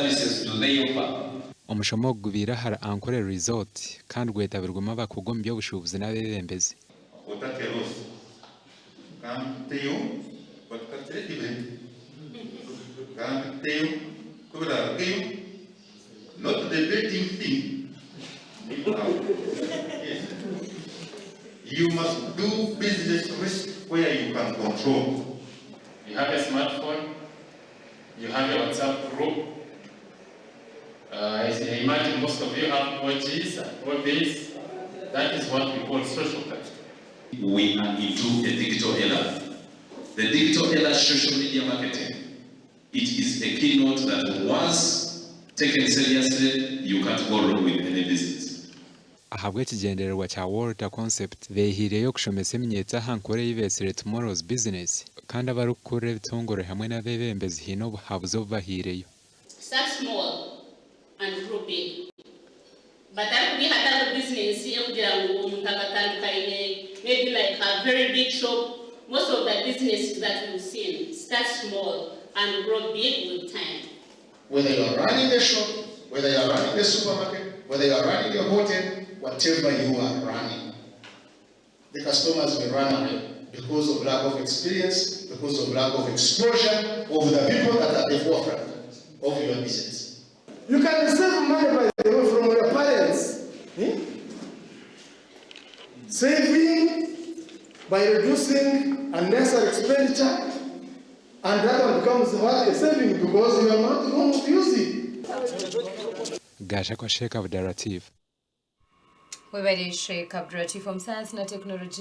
services do they offer? Omushomo ogu gubaire ahari Ankole Resort kandi gwetabirwemu abakugu omu by'obushuubuzi n'abeebembezi. Not the betting thing. Yes. You must do business risk where you can control. You have a smartphone, you have a WhatsApp group. I imagine most of you have OGs and OBs. That is what we call social capital. We are into a digital era. The digital era social media marketing. It is a keynote that once taken seriously, you can't go wrong with any business. Ahabw'ekigyendererwa kya Walter Concept, beehaireyo kushomesa eminyeeto aha nkora ei beetsire Tomorrow's Business kandi abarikukurira ebitongore hamwe n'abeebembezi haine obuhabuzi obu bahaireyo. Start small and grow big. Batarikubiiha tariho bizinensi ekugira ngu omuntu akatandika aine maybe like a very big shop, most of the businesses that we've seen start small and grow big with time. Whether you are running a shop, whether you are running a supermarket, whether you are running a hotel, whatever you are running, the customers will run away because of lack of experience, because of lack of exposure of the people that are at the forefront of your business. You can save money, by the way, from your parents. Eh? Saving by reducing unnecessary expenditure, and that one becomes what? A saving because you are not going to use it. Gashakwa Sheikh Abdulatif. Webare Sheikh Abdulatif omu sayansi na tekinologiya.